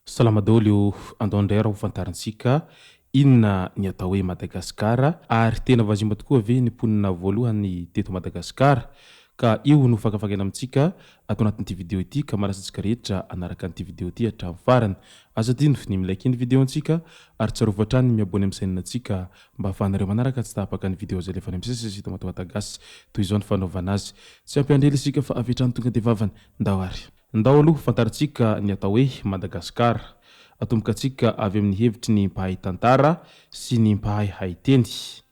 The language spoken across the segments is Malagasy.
Salama daholo io, andao indray ary ho fantarintsika inona ny atao hoe Madagasikara ary tena vazimba tokoa ve ny mponina voalohany teto Madagasikara? Ka io no fakafakaina amintsika ato anatin'ity video ity ka manasa antsika rehetra hanaraka an'ity video ity hatramin'ny farany. Aza adino ny mi-like ny video antsika ary tsarovy hatrany ny mi-abonner amin'ny chaîne antsika mba ahafahanareo manaraka tsy tapaka ny video izay alefanay misesy eto Matamata Gasy. Toy izao ny fanaovana azy. Tsy hampiandry ela isika fa avy hatrany tonga dia vavany. Ndao ary. Ndao aloha fantarintsika ny atao hoe Madagasikara. Atomboka antsika avy amin'ny hevitry ny mpahay tantara sy ny mpahay haiteny.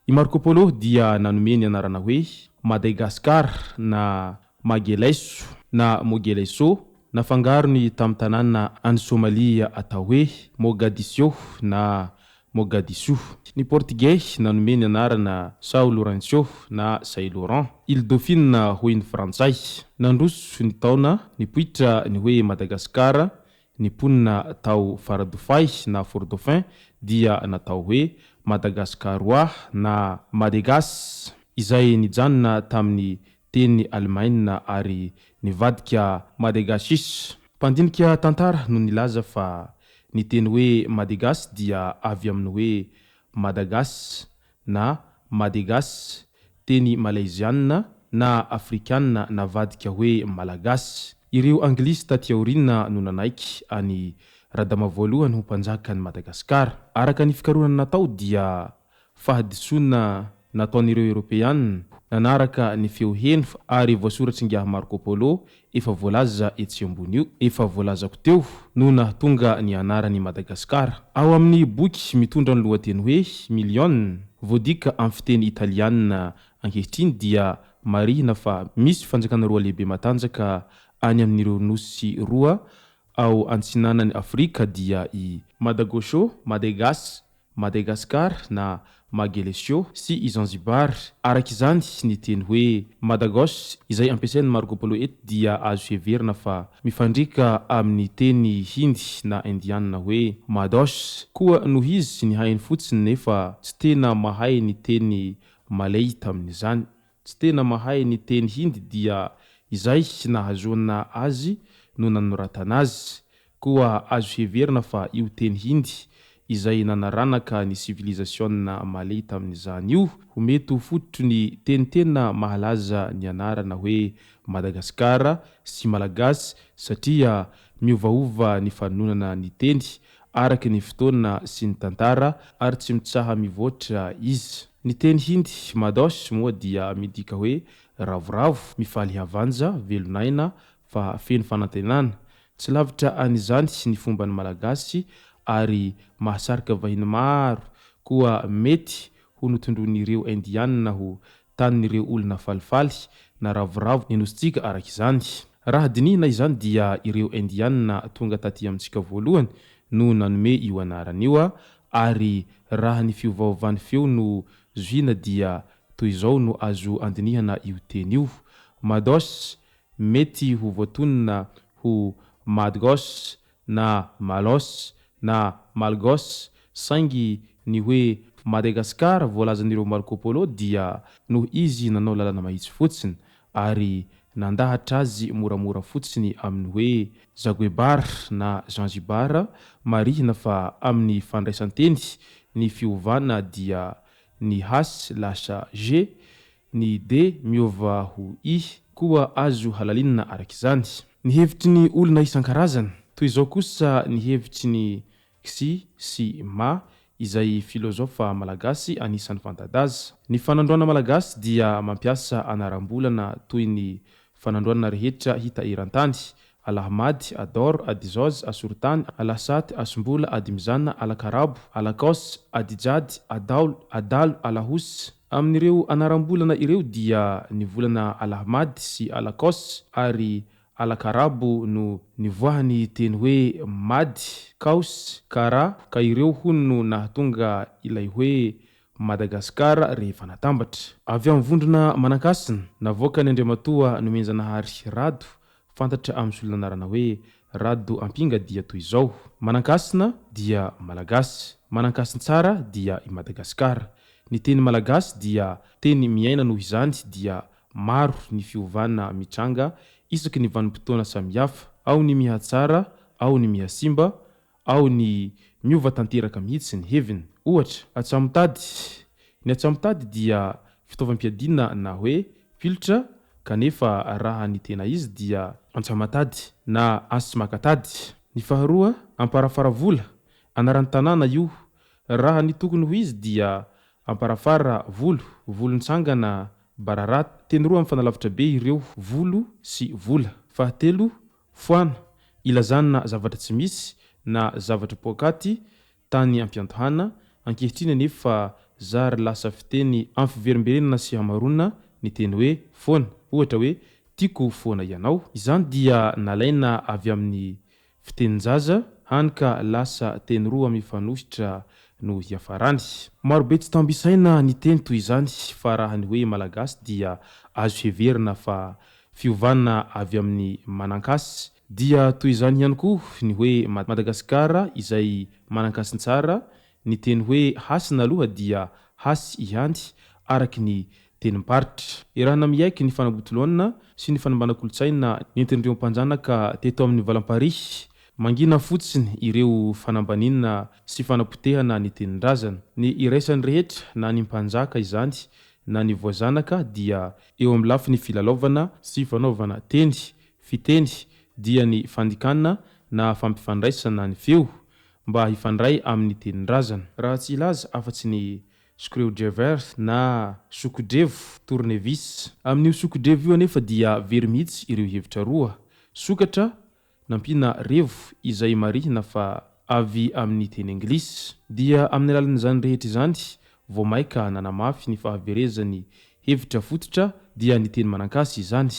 I Marco Polo dia nanome ny anarana hoe Madagascar na Magelaiso na Mogelaiso nafangarony tamin'ny tanàna any Somalia atao hoe Mogadiscio na Mogadishu. Ny Portigey nanome ny anarana São Lourenço na Saint-Laurent. Île Dauphine hoy ny Frantsay. Nandroso ny taona, nipoitra ny hoe Madagasikara, ny mponina tao Faradofay na Fort-Dauphin dia natao hoe Madagascarois na Madegas, izay nijanona tamin'ny teny alemaina ary nivadika Madegasches. Mpandinika tantara no nilaza fa ny teny hoe Madegasy dia avy amin'ny hoe Madagasy na Madegas, teny malayziana na afrikana navadika hoe Malagasy. Ireo Anglisy taty aoriana no nanaiky an'i Radama voalohany ho mpanjakan'i Madagasikara. Araka ny fikarohana natao dia Fahadisoana nataon'ireo Eoropeana nanaraka ny feo heno ary voasoratr'ingahy Marco Polo efa voalaza etsy ambony io, efa voalazako teo, no nahatonga ny anaran'i Madagasikara. Ao amin'ny boky mitondra ny lohateny hoe Million, voadika amin'ny fiteny italiana ankehitriny dia marihina fa misy fanjakana roa lehibe matanjaka any amin'ireo nosy roa ao antsinanan'i Afrika dia i Madagosho, Madegas, Madagascar na Magelesio sy i Zanzibar. Araka izany, ny teny hoe Madagos izay ampiasain'i Marco Polo eto dia azo heverina fa mifandriaka amin'ny teny hindy na indianina hoe Mados. Koa noho izy nihaino fotsiny nefa tsy tena mahay ny teny malay tamin'izany. Tsy tena mahay ny teny hindi dia izay nahazoana azy no nanoratana azy. Koa azo heverina fa io teny hindi izay nanaranaka ny sivilizasiona maley tamin'izany io ho mety ho fototry ny teny tena mahalaza ny anarana hoe Madagasikara sy Malagasy satria miovaova ny fanononana ny teny araka ny fotoana sy ny tantara ary tsy mitsaha-mivoatra izy. Ny teny hindi Mados moa dia midika hoe ravoravo, mifaly havanja, velon'aina fa feno fanantenana. Tsy lavitra an'izany ny fomban'ny Malagasy ary mahasarika vahiny maro koa mety ho notondroin'ireo Indianina ho tanin'ireo olona falifaly na ravoravo ny nosintsika araka izany. Raha dinihina izany dia ireo Indianina tonga taty amintsika voalohany no nanome io anarana io ary raha ny fiovaovan'ny feo no zohiana dia toy izao no azo andinihana io teny io, Mados Mety ho voatonona ho Madgos na Malos na Malgos, saingy ny hoe Madagascar voalazan'ireo Marco Polo dia noho izy nanao lalana mahitsy fotsiny ary nandahatra azy moramora fotsiny amin'ny hoe Zaguebar na Zanzibar, marihina fa amin'ny fandraisan-teny ny fiovana dia ny H lasa G, Ny D miova ho I koa azo halalinina araka izany. Ny hevitry ny olona isan-karazany. Toy izao kosa ny hevitry ny Xi sy Ma izay filôzôfa malagasy anisan'ny fanta-daza. Ny fanandroana malagasy dia mampiasa anaram-bolana toy ny fanandroana rehetra hita eran-tany, Alahamady, Ador, Adizaoza, Asorotany, Alasaty, Asombola, Adimizana, Alakarabo, Alakaosy, Adijady, Adaolo, Adalo, Alahosy. Amin'ireo anaram-bolana ireo dia ny volana Alahamady sy Alakaosy ary Alakarabo no nivoahan'ny teny hoe mady, kaosy, kara, ka ireo hono no nahatonga ilay hoe. Madagasikara rehefa natambatra. Avy amin'ny vondrona Manankasina, navoakan'i Andriamatoa Nomenjanahary Rado, fantatra amin'ny solon'anarana hoe Rado Ampinga dia toy izao, Manankasina dia Malagasy, Manankasintsara dia i Madagasikara. Ny teny malagasy dia teny miaina noho izany dia maro ny fiovana mitranga isaky ny vanim-potoana samihafa, ao ny mihatsara, ao ny mihasimba, ao ny miova tanteraka mihitsy ny heviny. Ohatra, atsamotady. Ny atsamotady dia fitaovam-piadiana na hoe pilotra kanefa raha ny tena izy dia antsamatady na ansimakatady. Ny faharoa, amparafaravola. Anaran'ny tanàna io. Raha ny tokony ho izy dia amparafara volo, volontsangana, bararata. Teny roa mifanalavitra be ireo, volo sy vola. Fahatelo, Foana, ilazana zavatra tsy misy na zavatra poakaty tany am-piandohana, ankehitriny anefa zary lasa fiteny ampiverimberenana sy hamaroana ny teny hoe foana, ohatra hoe tiako foana ianao. Izany dia nalaina avy amin'ny fitenin-jaza, hany ka lasa teny roa mifanohitra no hiafarany. Marobe tsy tambo isaina ny teny toy izany fa raha ny hoe Malagasy dia azo heverina fa Fiovana avy amin'ny manankasy. Dia toy izany ihany koa ny hoe Madagasikara izay manankasin-tsara, ny teny hoe hasina aloha dia hasy ihany araky ny tenim-paritra. Iarahana miaiky ny fanabotoloana sy ny fanimbana kolontsaina nentin'ireo mpanjanaka teto amin'ny valamparihy. Mangina fotsiny ireo fanambaniana sy fanapotehana ny tenin-drazana. Ny iraisan'ny rehetra na ny mpanjaka izany na ny voazanaka dia eo amin'ny lafiny filalaovana sy fanaovana teny, fiteny, dia ny fandikana na fampifandraisana ny feo mba hifandray amin'ny tenin-drazana. Raha tsy hilaza afa-tsy ny screwdriver na sokodrevo, tournevis. Amin'io sokodrevo io anefa dia very mihitsy ireo hevitra roa, sokatra Nampiana revo izay marihina fa avy amin'ny teny anglisy. Dia amin'ny alalan'izany rehetra izany vao maika nanamafy ny fahaverezan'ny hevitra fototra dia ny teny manan-kasy izany.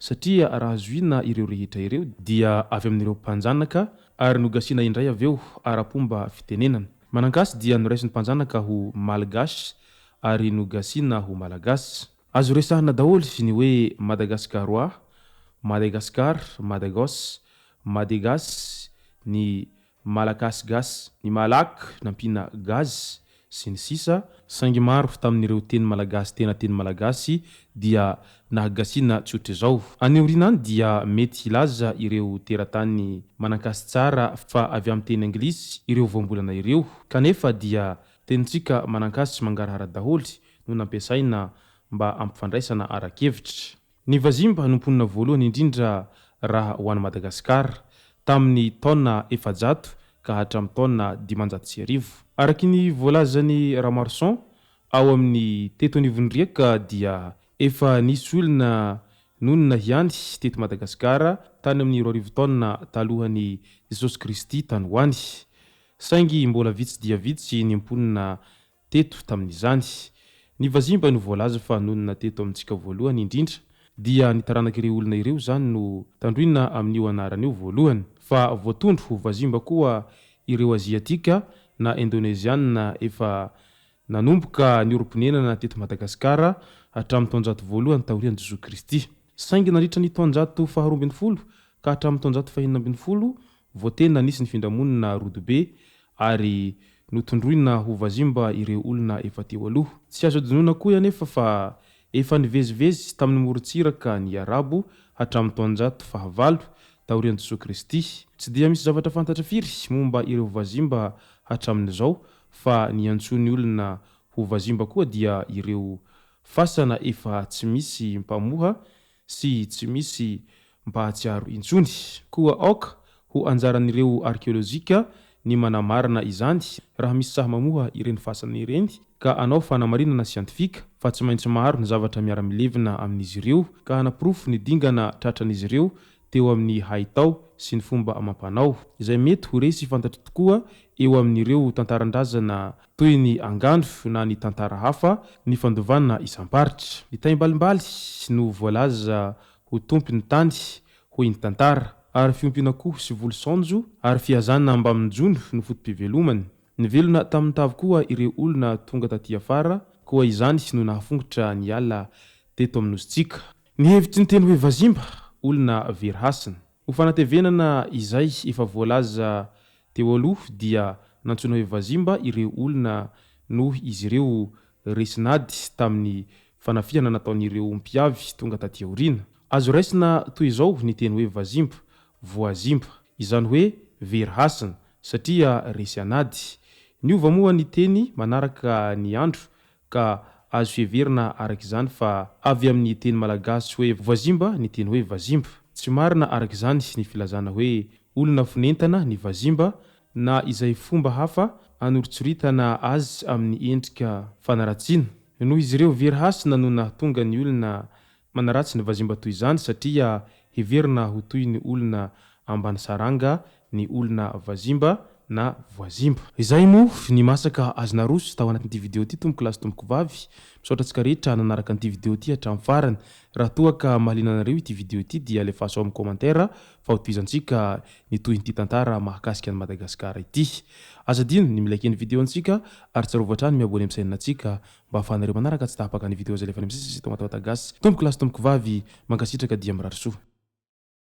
Satria raha zohiana ireo rehetra ireo dia avy amin'ireo mpanjanaka ary nogasiana indray avy eo ara-pomba fitenenana. Manan-kasy dia noraisin'ny mpanjanaka ho Malgache ary nogasiana ho Malagasy. Azo resahina daholo ny hoe Madagascarois, Madagascar, Madagos, Madegas, ny Malakasgas, ny Malak nampiana gaz, sy ny sisa Saingy maro tamin'ireo teny malagasy tena teny malagasy dia nahagasiana tsotr'izao. Any aoriana any dia mety hilaza ireo teratany manan-kasy tsara fa avy amin'ny teny anglisy ireo voambolana ireo, kanefa dia tenintsika manan-kasy sy mangarahara daholo no nampiasaina mba hampifandraisana ara-kevitra. Ny vazimba no mponina voalohany indrindra raha ho an'i Madagasikara, tamin'ny taona 400 ka hatramin'ny taona 1500. Araky ny voalazan'i Ramaroson ao amin'ny Teto anivon'ny riaka dia efa nisy olona nonina ihany teto Madagasikara tany amin'ny 2000 taona talohan'i Jesosy Kristy tany ho any. Saingy mbola vitsy dia vitsy ny mponina teto tamin'izany. Ny vazimba no voalaza fa nonina teto amintsika voalohany indrindra, dia ny taranak'ireo olona ireo izany no tandroina amin'io anarana io voalohany. Fa voatondro ho vazimba koa ireo Aziatika na Indoneziana efa nanomboka niorim-ponenana teto Madagasikara hatramin'ny taonjato voalohany taorian'i Jesoa Kristy. Saingy nandritra ny taonjato faharoa ambin'ny folo ka hatramin'ny taonjato fahenina ambin'ny folo vao tena nisy ny findramonina rodobe ary notondroina ho vazimba ireo olona efa teo aloha. Tsy azo adinoina koa anefa fa efa nivezivezy tamin'ny morontsiraka ny Arabo hatramin'ny taonjato fahavalo taorian'i Jesoa Kristy. Tsy dia misy zavatra fantatra firy momba ireo vazimba hatramin'izao fa ny iantsoan'ny olona ho vazimba koa dia ireo fasana efa tsy misy mpamoha sy tsy misy mpahatsiaro intsony. Koa aoka ho anjaran'ireo arkeolojika ny manamarina izany raha misy sahy mamoha ireny fasana ireny ka hanao fanamarinana siantifika fa tsy maintsy maro ny zavatra miara-milevina amin'izy ireo ka hanaporofo ny dingana tratran'izy ireo teo amin'ny haitao sy ny fomba amam-panao izay mety ho re sy fantatra tokoa eo amin'ireo tantaran-drazana toy ny angano na ny tantara hafa nifandovana isam-paritra. Ny taimbalimbaly no voalaza ho tompon'ny tany, hoy ny tantara, ary fiompiana akoho sy voly saonjo ary fihazana mbamin'ny jono no foto-pivelomany. Nivelona tamin'ny tavy koa ireo olona tonga taty afara, koa izany no nahafongotra ny ala teto amin'ny nosintsika. Ny hevitry ny teny hoe vazimba, olona very hasina. Ho fanatevenana izay efa voalaza teo aloha dia nantsoina hoe vazimba ireo olona noho izy ireo resin'ady tamin'ny fanafihana nataon'ireo mpiavy tonga taty aoriana. Azo raisina toy izao ny teny hoe vazimba, voazimba, izany hoe very hasina, satria resy an'ady. Niova moa ny teny manaraka ny andro ka azo heverina araka izany fa avy amin'ny teny malagasy hoe voazimba ny teny hoe vazimba. Tsy marina araka izany ny filazana hoe olona fonentana ny vazimba na izay fomba hafa anoritsoritana azy amin'ny endrika fanaratsiana. Noho izy ireo very hasina no nahatonga ny olona manaratsy ny vazimba toy izany satria heverina ho toy ny olona ambany saranga ny olona vazimba na voazimba. Izay moa ny masaka azo naroso tao anatin'ity video ity tompoko lahy sy tompoko vavy. Misaotra antsika rehetra nanaraka an'ity video ity hatramin'ny farany. Raha toa ka mahaliana anareo ity video ity dia alefaso ao amin'ny commentaire fa hotohizantsika ny tohin'ity tantara mahakasika an'i Madagasikara ity. Aza adino ny mi-like ny video antsika ary tsarovy hatrany mi-abonner amin'ny chaîne antsika mba ahafahanareo manaraka tsy tapaka ny video izay alefan'ny MCCC Tomatawata Gasy. Tompoko lahy sy tompoko vavy, mankasitraka dia mirary soa.